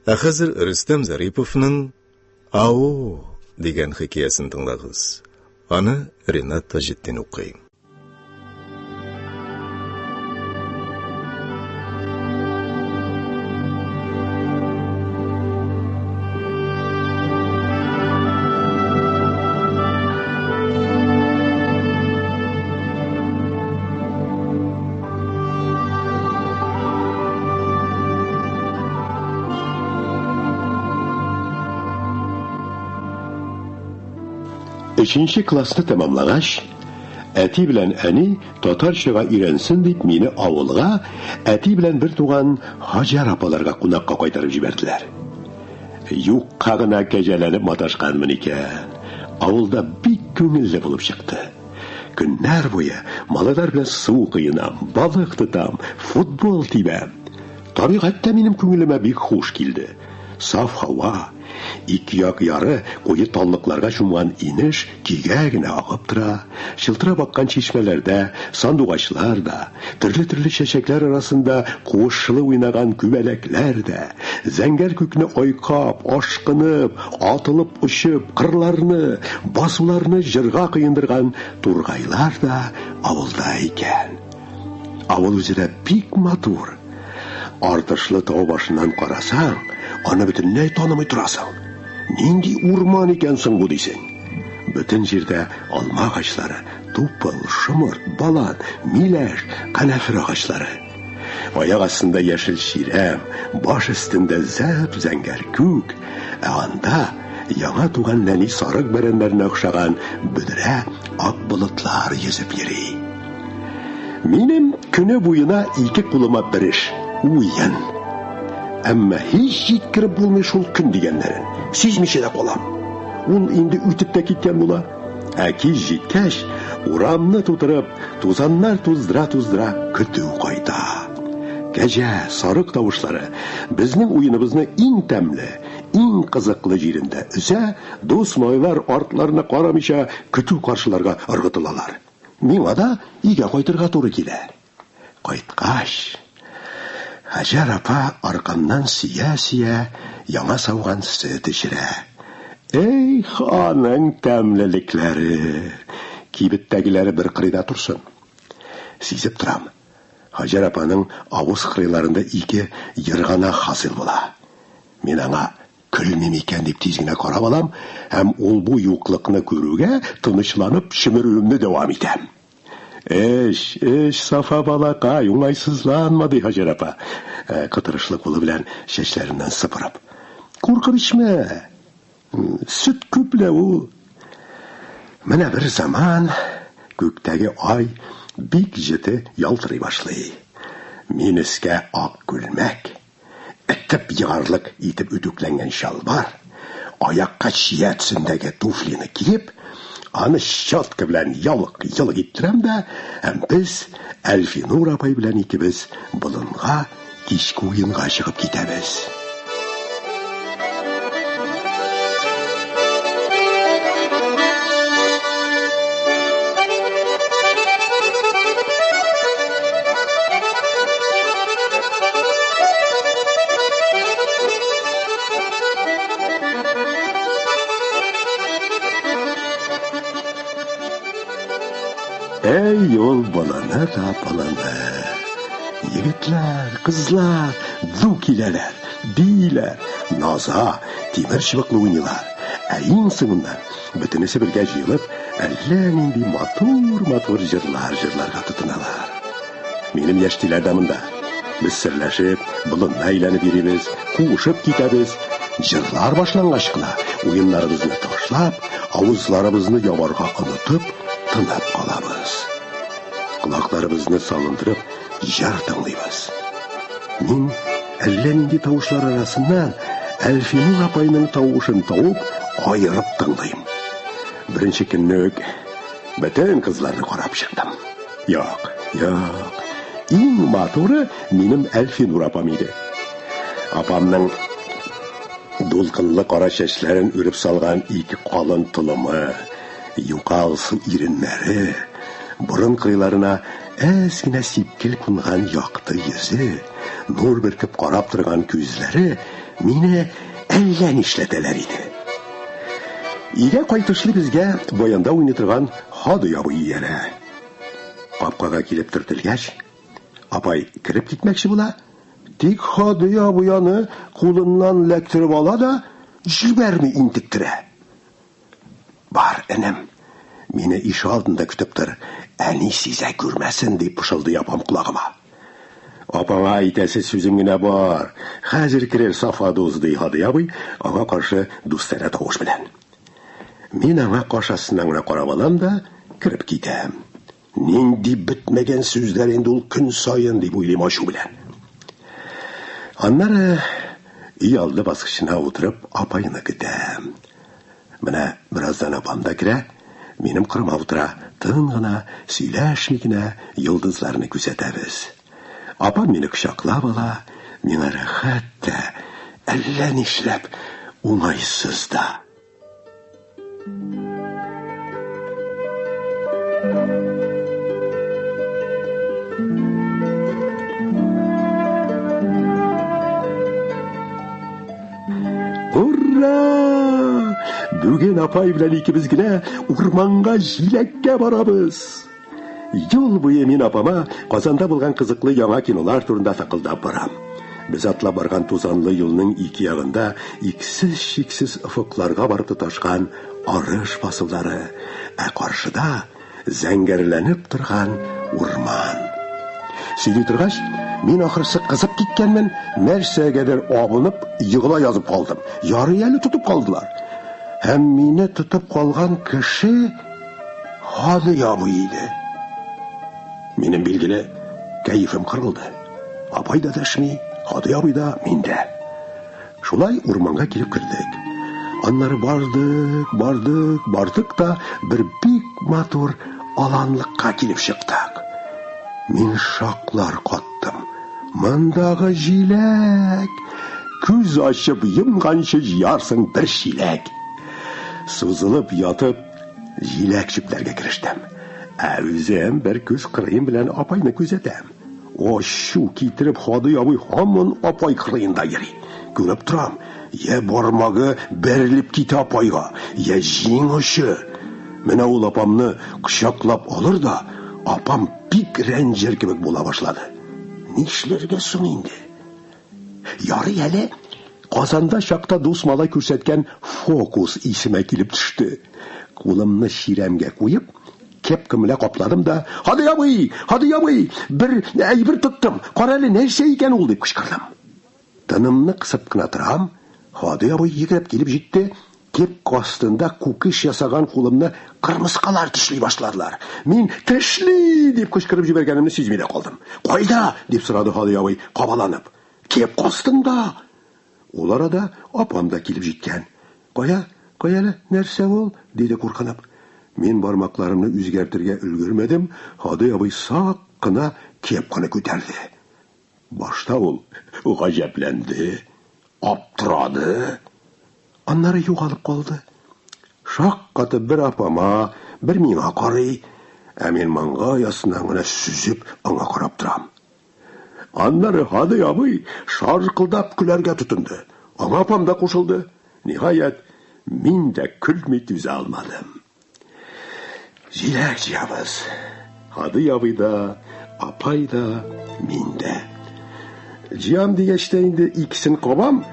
Ә хәзер Рөстәм Зариповның Ау дигән хикәясен тыңлагыз. Аны Ренат Таҗетдин укый. Өченче классны тәмамлагач, әти белән әни татарчага өйрәнсен дип мине авылга әти белән бер туган Хаҗәр апаларга кунакка кайтарып җибәрделәр. Юкка гына кәҗәләнеп маташканмын икән. Авылда бик күңелле булып чыкты. Көннәр буе малайлар белән су коенам, балык тотам, футбол тибәм. Табигать тә минем күңелемә бик хуш килде. Саф һава, ике як яры куе таллыкларга чумган инеш көйгә генә агып тора, чылтырап аккан чишмәләрдә сандугачлар да, төрле-төрле чәчәкләр арасында куышлы уйнаган күбәләкләр дә, зәңгәр күкне айкап, ашкынып, атылып очып, кырларны, басуларны җырга коендырган тургайлар да авылда икән. Авыл үзе дә бик матур. Артышлы тау башыннан карасаң, аны бөтенләй танымый торасың. Нинди урман икән соң бу дисең? Бөтен җирдә алма агачлары, тупыл, шомырт, балан, миләш, канәфер агачлары. Аяк астында яшел чирәм, баш өстендә зәп-зәңгәр күк, ә анда яңа туган нәни сарык бәрәннәренә охшаган бөдрә ак болытлар йөзеп йөри. Минем көне буена ике кулыма бер эш, уен. Әмма һич җиткереп булмый шул көн дигәннәрен. Сизмичә дә калам. Ул инде үтеп тә киткән була. Ә кич җиткәч, урамны тутырып, тузаннар туздыра-туздыра көтү кайта. Кәҗә, сарык тавышлары безнең уеныбызны иң тәмле, иң кызыклы җирендә өзә, дус малайлар артларына карамыйча көтү каршыларга ыргытылалар. Миңа да өйгә кайтырга туры килә. Кайткач, Һаҗәр апа аркамнан сөя-сөя яңа сауган сөт эчерә. Эх, аның тәмлелекләре! Кибеттәгеләре бер кырыйда торсын. Сизеп торам, Һаҗәр апаның авыз кырыйларында ике ерганак хасил була. Мин аңа Көлмим икән дип тиз генә карап алам һәм ул бу юклыкны күрүгә тынычланып чөмерүемне дәвам итәм. Эч, эч, Сафа балакай, уңайсызланма, ди Һаҗәр апа, э, кытырышлы кулы белән чәчләремнән сыпырып. Куркып эчмә. Сөт күп лә ул. Менә бер заман күктәге ай бик җете ялтырый башлый. Мин өскә ак күлмәк, Этеп егарлык итеп үтүкләнгән чалбар, аякка чия төсендәге туфлины киеп, аны щетка белән ялык-йолык иттерәм дә, һәм без Әлфинур апай белән икебез болынга кичке уенга чыгып китәбез. Әй, ул баланы да баланы. Егетләр, кызлар ду киләләр, бииләр, наза, тимер чыбыклы уйныйлар. Ә иң соңыннан бөтенесе бергә җыелып, әллә нинди матур-матур җырлар җырларга тотыналар. Минем яшьтиләр дә монда. Без серләшеп, болынны әйләнеп йөрибез, куышып китәбез. Җырлар башлангач кына, уеннарыбызны ташлап, авызларыбызны ябарга онытып, тынып калабыз. Колакларыбызны салындырып, җыр тыңлыйбыз. Мин әллә нинди тавышлар арасыннан Әлфинур апайның тавышын табып, аерып тыңлыйм. Беренче көнне үк бөтен кызларны карап чыктым. Юк, юк. Иң матуры минем Әлфинур апам иде. Апамның дулкынлы кара чәчләрен үреп салган ике калын толымы, юка алсу иреннәре, борын кырыйларына әз генә сипкел кунган якты йөзе, нур бөркеп карап торган күзләре мине әллә нишләтәләр иде. Өйгә кайтышлый безгә баянда уйный торган Һади абый иярә. Капкага килеп төртелгәч, апай кереп китмәкче була, тик Һади абый аны кулыннан эләктереп ала да җибәрми интектерә. Бар, энем, мине ишегалдында көтеп тор, әни сизә күрмәсен, дип пышылдый апам колагыма. Апаңа әйтәсе сүзем генә бар. Хәзер керер Сафа дус, ди Һади абый, аңа каршы дустанә тавыш белән. Мин аңа каш астыннан гына карап алам да кереп китәм. Нинди бетмәгән сүзләр инде ул көн саен, дип уйлыйм ачу белән. Аннары өй алды баскычына утырып апайны көтәм. Менә бераздан апам да керә, минем кырыма утыра, тын гына, сөйләшми генә йолдызларны күзәтәбез. Апам мине кочаклап ала, миңа рәхәт тә, әллә нишләп уңайсыз да. Ура! Бүген апай белән икебез генә урманга җиләккә барабыз. Юл буе мин апама Казанда булган кызыклы яңа кинолар турында такылдап барам. Без атлап барган тузанлы юлның ике ягында иксез-чиксез офыкларга барып тоташкан арыш басулары, ә каршыда зәңгәрләнеп торган урман. Сөйли торгач, мин ахрысы кызып киткәнмен, нәрсәгәдер абынып, егыла язып калдым. Ярый әле тотып калдылар. Һәм мине тотып калган кеше Һади абый иде. Минем, билгеле, кәефем кырылды. Апай да дәшми, Һади абый да, мин дә. Шулай урманга килеп кердек. Аннары бардык, бардык, бардык та бер бик матур аланлыкка килеп чыктык. Мин шаклар каттым. Мондагы җиләк! Күз ачып йомганчы җыярсың бер чиләк. Сузылып ятып, җиләк чүпләргә керештем. Ә үзем бер күз кырыем белән апайны күзәтәм. Ачу китереп Һади абый һаман апай кырыенда йөри. Күреп торам, йә бармагы бәрелеп китә апайга, йә җиң очы. Менә ул апамны кочаклап алыр да, апам бик рәнҗер кебек була башлады. Нишләргә соң инде? Ярый әле, Казанда чакта дус малай күрсәткән фокус исемә килеп төште. Кулымны чирәмгә куеп, кепка белән капладым да, «Һади абый! Һади абый! Бер әйбер тоттым! Кара әле, нәрсә икән ул?» дип кычкырдым. Тынымны кысып кына торам, Һади абый йөгереп килеп җитте. Кепка астында кукиш ясаган кулымны кырмыскалар тешли башладылар. Мин «Тешли!» дип кычкырып җибәргәнемне сизми дә калдым. «Кайда?» дип сорады Һади абый, кабаланып. «Кепка астында!» Ул арада апам да килеп җиткән. «Кая, кая әле, нәрсә ул?» диде куркынып. Мин бармакларымны үзгәртергә өлгермәдем, Һади абый сак кына кепканы күтәрде. Башта ул гаҗәпләнде, аптырады, аннары югалып калды. Шаккатып бер апама, бер миңа карый, ә мин маңгай астыннан гына сөзеп аңа карап торам. Аннары Һади абый шаркылдап көләргә тотынды. Аңа апам да кушылды. Ниһаять, мин дә көлми түзә алмадым. Җиләк җыябыз. Һади абый да, апай да, мин дә. Җыям дигәч тә инде икесен кабам,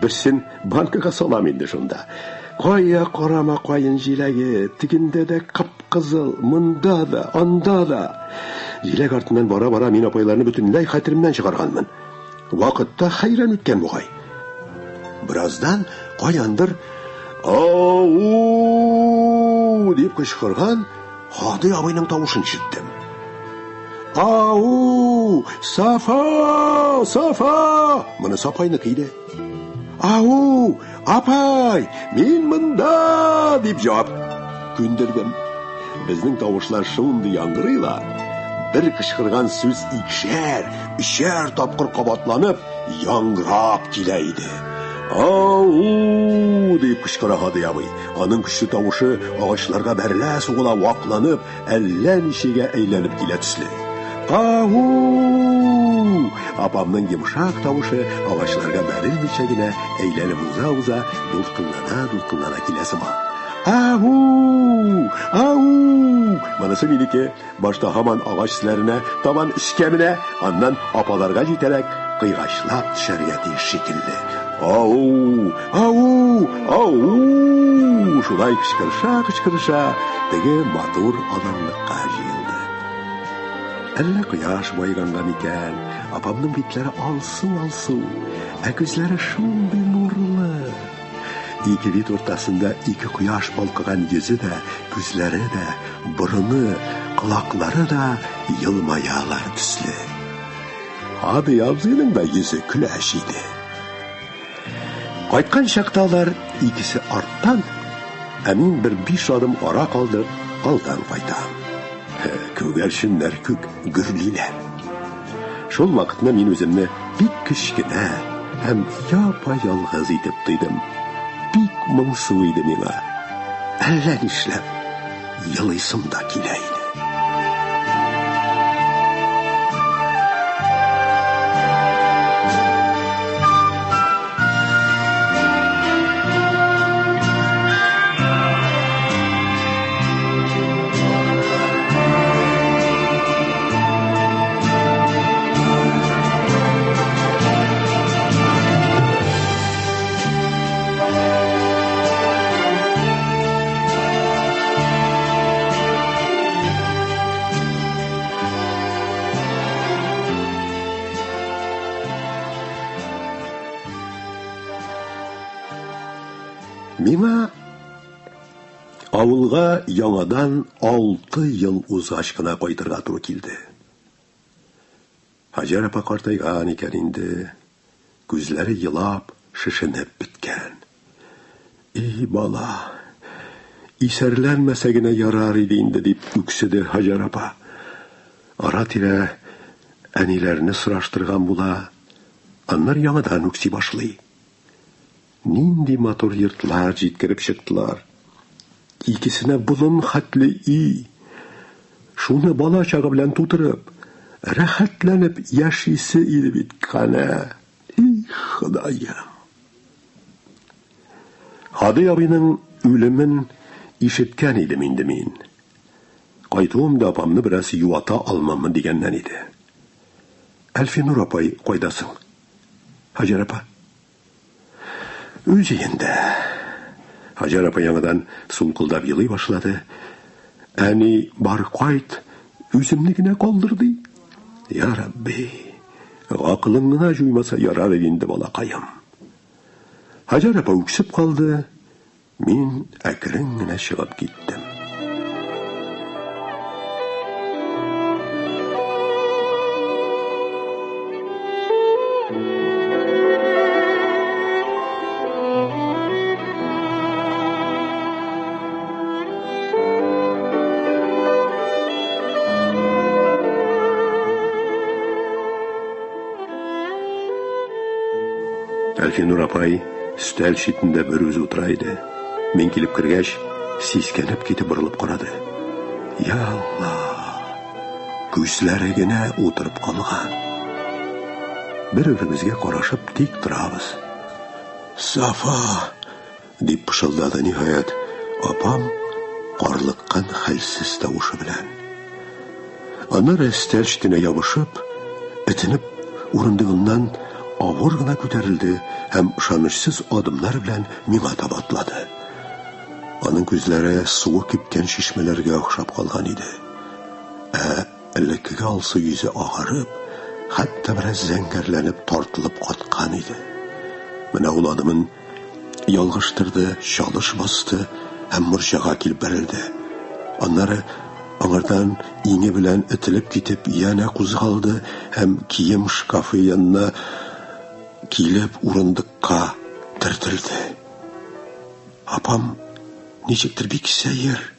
берсен банкага салам инде шунда. Кая карама каен җиләге, тегендә дә кып-кызыл, монда да, анда да. Җиләк артыннан бара-бара мин апайларны бөтенләй хәтеремнән чыгарганмын. Вакыт та хәйран үткән бугай. Бераздан каяндыр «Ау!» дип кычкырган Һади абыйның тавышын ишеттем. Ау! Сафа! Сафа! Монысы апайныкы иде. Ау! Апай! Мин монда! дип җавап күндердем. Безнең тавышлар шундый яңгырыйлар. Бер кычкырган сүз икешәр, өчәр тапкыр кабатланып, яңгырап килә иде. Ау! дип кычкыра Һади абый. Аның көчле тавышы агачларга бәрелә-сугыла вакланып, әллә ничәгә әйләнеп килә төсле. Ау! Ау! Апамның йомшак тавышы агачларга бәрелмичә генә әйләнеп уза-уза, дулкынлана-дулкынлана килә сыман. Ау! Ау! Монысы минеке. Башта һаман агач өсләренә, табан өскә менә, аннан апаларга җитәрәк кыйгачлап төшәргә тиеш шикелле. Ау! Ау! Ау! Шулай кычкырыша-кычкырыша теге матур аланлыкка җыелды. Әллә кояш баеганга микән, апамның битләре алсу-алсу, ә күзләре шундый нурлы. Ике бит уртасында ике кояш балкыган йөзе дә, күзләре дә, борыны, колаклары да елмаялар төсле. Һади абзыйның да йөзе көләч иде. Кайткан чакта алар икесе арттан, ә мин бер биш адым ара калдырып, алдан кайтам. Күгәрченнәр күк гөрлиләр. Шул вакытны мин үземне бик кечкенә һәм япа-ялгыз итеп тойдым. Бик моңсу иде миңа. Әллә нишләп елыйсым да килә иде. Миңа Авылга яңадан алты ел узгач кына кайтырга туры килде. Һаҗәр апа картайган икән инде, күзләре елап, шешенеп беткән. И бала, исәрләнмәсә генә ярар иде инде, дип үкседе Һаҗәр апа. Ара-тирә әниләрне сораштырган була, аннары яңадан үкси башлый. Нинди матур йортлар җиткереп чыктылар. Икесенә болын хәтле өй. Шуны бала-чага белән тутырып, рәхәтләнеп яшисе иде бит кәнә. Их, Ходаем! Һади абыйның үлемен ишеткән идем инде мин. Кайтуым да апамны бераз юата алмаммы дигәннән иде. Әлфинур апай кайда соң? Һаҗәр апа. Үз өендә. Һаҗәр апа яңадан сулкылдап елый башлады. Әни, бар кайт, үземне генә калдыр, ди. Я Рабби, гакылың гына җуймаса ярар иде инде, балакаем. Һаҗәр апа үксеп калды. Мин әкрен генә чыгып киттем. Әлфинур апай өстәл читендә бер үзе утыра иде. Мин килеп кергәч, сискәнеп китеп борылып карады. Я Алла! Күзләре генә утырып калган. Бер-беребезгә карашып тик торабыз. Сафа! Дип пышылдады, ниһаять, апам карлыккан хәлсез тавышы белән. Аннары өстәл читенә ябышып, этенеп урындыгыннан авыр гына күтәрелде һәм ышанычсыз адымнар белән миңа таба атлады. Аның күзләре суы кипкән чишмәләргә охшап калган иде. Ә Элеккеге алсу йөзе агарып, хәтта бераз зәңгәрләнеп тартылып каткан иде. Менә ул адымын ялгыштырды, чалыш басты һәм морҗага килеп бәрелде. Аннары аңардан иңе белән этелеп китеп янә кузгалды һәм кием шкафы янына килеп урындыкка төртелде. Апам ничектер бик сәер,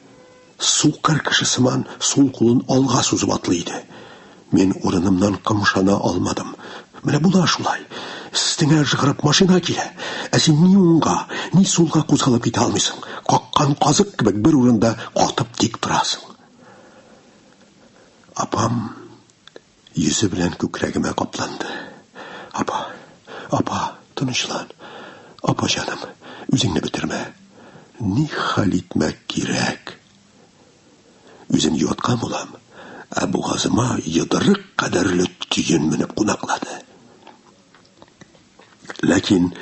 Сукыр кеше сыман сул кулын алга сузып атлый иде. Мин урынымнан кымшана алмадым. Менә була шулай. Өстеңә ыжгырып машина килә, ә син ни уңга, ни сулга кузгалып китә алмыйсың. Каккан казык кебек бер урында катып тик торасың. Апам. Йөзе белән күкрәгемә капланды. Апа, апа, тынычлан. Апа җаным, үзеңне бетермә. Ни хәл итмәк кирәк? Үзем юаткан булам, ә бугазыма йодрык кадәрле төен менеп кунаклады. Ләкин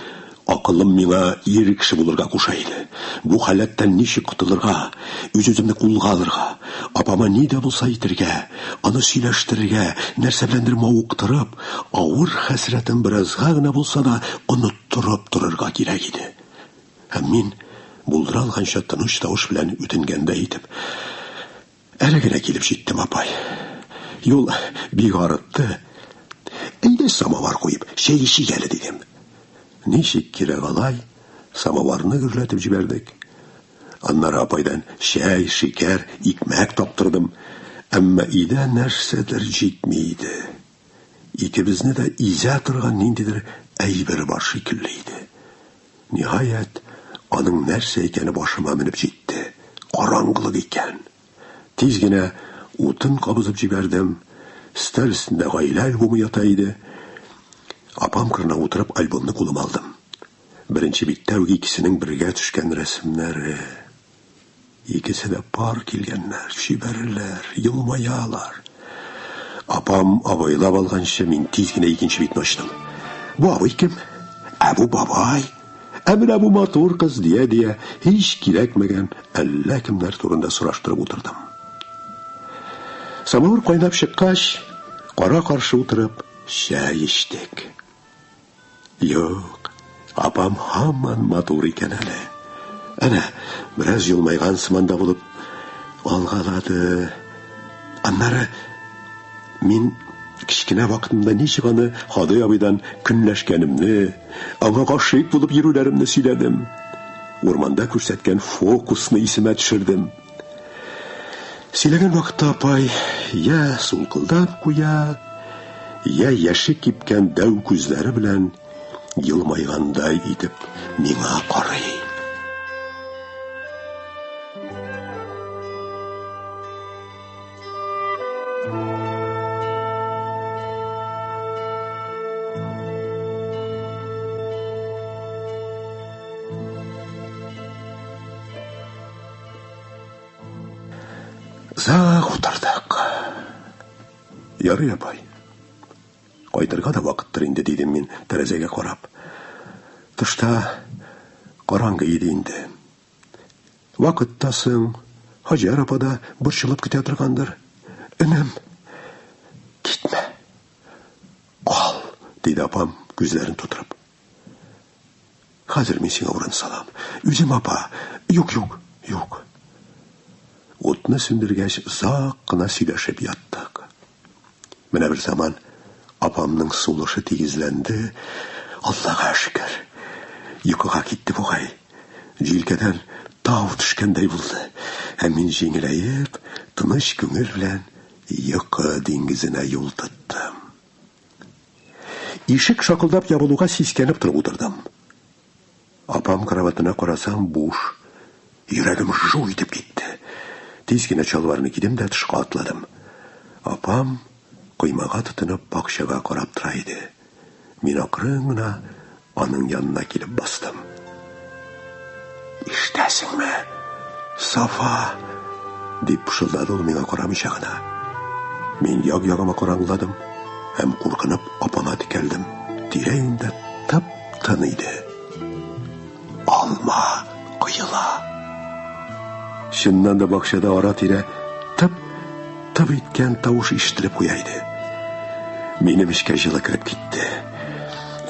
акылым миңа ир кеше булырга куша иде. Бу халәттән ничек котылырга, үз-үземне кулга алырга, апама ни дә булса әйтергә, аны сөйләштерергә, нәрсә беләндер мавыктырып, авыр хәсрәтен беразга гына булса да оныттырып торырга кирәк иде. Һәм мин, булдыра алганча тыныч тавыш белән үтенгәндәй итеп, Әле генә килеп җиттем, апай. Юл бик арытты. Әйдә самовар куеп, чәй эчик әле, дидем. Ничек кирәк алай, самоварны гөрләтеп җибәрдек. Аннары апайдан чәй, шикәр, икмәк таптырдым. Әмма өйдә нәрсәдер җитми иде. Икебезне дә изә торган ниндидер әйбер бар шикелле иде. Ниһаять, аның нәрсә икәне башыма менеп җитте. Караңгылык икән. Тиз генә утын кабызып җибәрдем. Өстәл өстендә гаилә альбомы ята иде. Апам кырына утырып альбомны кулыма алдым. Беренче биттә үк икесенең бергә төшкән рәсемнәре. Икесе дә пар килгәннәр, чибәрләр, елмаялар. Апам абайлап алганчы, мин тиз генә икенче битне ачтым. Бу абый кем? Ә бу бабай. Ә менә бу матур кыз дия-дия, һич кирәкмәгән әллә кемнәр турында сораштырып утырдым. Самавыр кайнап чыккач, кара-каршы утырып, чәй эчтек. Юк, апам һаман матур икән әле. Әнә, бераз елмайган сыман да булып алгалады. Аннары мин кечкенә вакытымда ничек аны Һади абыйдан көнләшкәнемне, аңа гашыйк булып йөрүләремне сөйләдем. Урманда күрсәткән фокусны исемә төшердем. Сөйләгән вакытта апай я сулкылдап куя, я яше кипкән дәү күзләре белән елмайгандай итеп миңа карый. Озак утырдык. Ярый, апай. Кайтырга да вакыттыр инде, дидем мин, тәрәзәгә карап. Тышта караңгы иде инде. Вакыт та соң, Һаҗәр апа да борчылып көтә торгандыр. Энем, китмә. Кал, диде апам, күзләрен тутырып. Хәзер мин сиңа урын салам. Үзем, апа. Юк, юк, юк. Утны сүндергәч, озак кына сөйләшеп яттык. Менә бер заман апамның сулышы тигезләнде. Аллага шөкер. Йокыга китте бугай. Җилкәдән тау төшкәндәй булды. Һәм мин җиңеләеп, тыныч күңел белән йокы диңгезенә юл тоттым. Ишек шакылдап ябылуга сискәнеп торып утырдым. Апам кроватына карасам, буш. Йөрәгем жу итеп китте. Тиз генә чалбарны кидем дә тышка атладым. Апам коймага тотынып бакчага карап тора иде. Мин акрын гына аның янына килеп бастым. Ишетәсеңме, Сафа? дип пышылдады ул миңа карамыйча гына. Мин як-ягыма караңгыладым һәм куркынып апама текәлдем. Тирә-юньдә тып-тын иде. Алма коела. Чыннан да бакчада ара-тирә тып-тып иткән тавыш ишетелеп куя иде. Минем эчкә җылы кереп китте.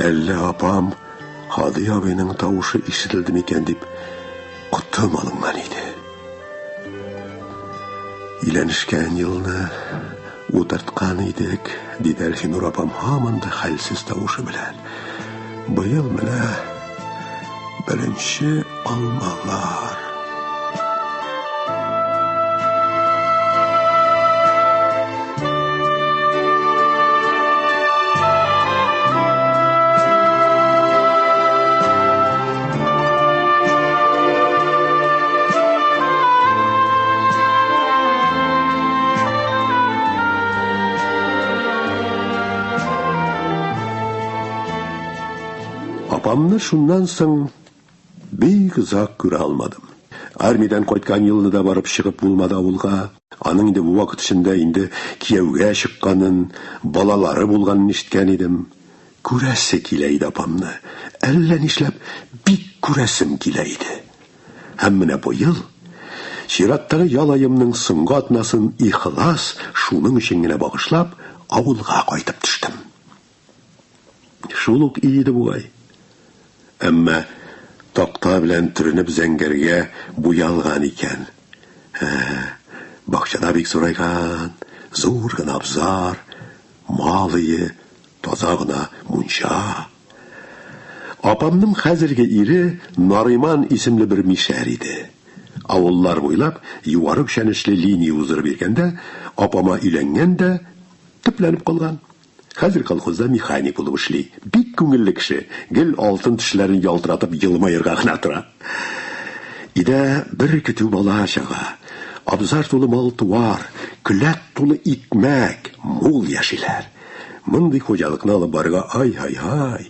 Әллә апам Һади абыйның тавышы ишетелде микән дип котым алынган иде. Өйләнешкән елны утырткан идек, диде Әлфинур апам һаман да хәлсез тавышы белән. Быел менә беренче алмалар. Апамны шуннан соң бик озак күрә алмадым. Армиядән кайткан елны да барып чыгып булмады авылга. Аның инде бу вакыт эчендә инде кияүгә чыкканын, балалары булганын ишеткән идем. Күрәсе килә иде апамны. Әллә нишләп бик күрәсем килә иде. Һәм менә быел чираттагы ял аемның соңгы атнасын ихлас шуның өчен генә багышлап, авылга кайтып төштем. Шул ук өй иде бугай. Әмма такта белән төренеп зәңгәргә буялган икән. Ә, бакчада бик зурайган, зур гына абзар, мал өе, таза гына мунча. Апамның хәзерге ире Нариман исемле бер мишәр иде. Авыллар буйлап югары көчәнешле линия уздырып йөргәндә, апама өйләнгән дә, төпләнеп калган. Хәзер колхозда механик булып эшли. Бик күңелле кеше, гел алтын тешләрен ялтыратып елмаерга гына тора. Өйдә бер көтү бала-чага, абзар тулы мал-туар, келәт тулы икмәк, мул яшиләр. Мондый хуҗалыкны алып барырга ай-һай-һай,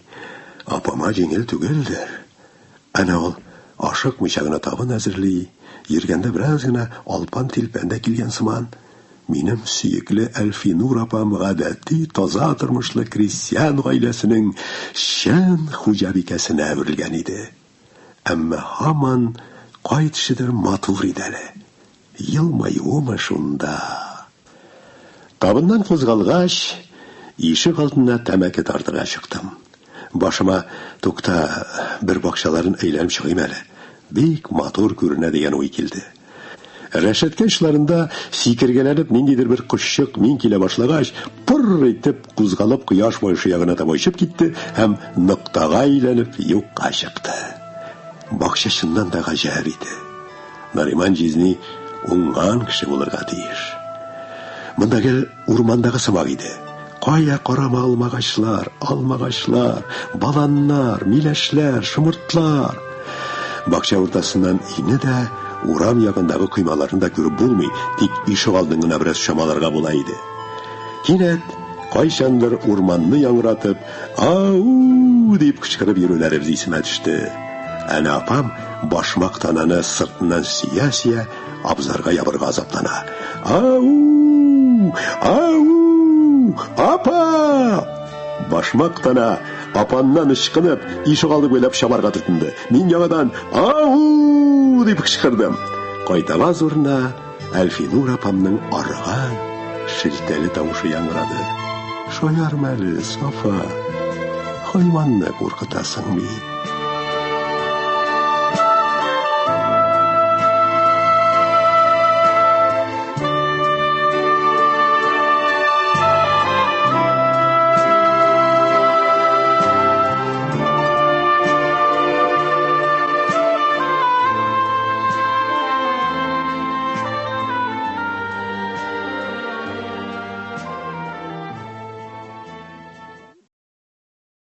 апама җиңел түгелдер. Әнә ул ашыкмыйча гына табын әзерли, йөргәндә бераз гына алпан-тилпән дә килгән сыман. Минем сөекле Әлфинур апам гадәти таза тормышлы крестьян гаиләсенең чын хуҗабикәсенә әверелгән иде. Әмма һаман кай төшедер матур иде әле. Елмаюымы шунда. Табыннан кузгалгач, ишек алдына тәмәке тартырга чыктым. Башыма, тукта, бер бакчаларын әйләнеп чыгыйм әле, бик матур күренә дигән уй килде. Рәшәткә очларында сикергәләнеп ниндидер бер кошчык мин килә башлагач, пыр итеп кузгалып кояш баешы ягына таба очып китте һәм ноктага әйләнеп юкка чыкты. Бакча чыннан да гаҗәп иде. Нариман җизни уңган кеше булырга тиеш. Монда гел урмандагы сымак иде. Кая карама алмагачлар, алмагачлар, баланнар, миләшләр, шомыртлар. Бакча уртасыннан өйне дә, урам ягындагы коймаларны да күреп булмый, тик ишегалдын гына бераз чамаларга була иде. Кинәт, кайчандыр урманны яңгыратып, Ау! дип кычкырып йөрүләребез исемә төште. Әнә апам башмак тананы сыртыннан сөя-сөя абзарга ябырга азаплана. Ау! Ау! Апа! Башмак тана апаннан ычкынып, ишегалды буйлап чабарга тотынды. Мин яңадан Ау! дип кычкырдым. Кайтаваз урынына Әлфинур апамның арыган, шелтәле тавышы яңгырады. Шаярма әле, Сафа. Хайванны куркытасың бит.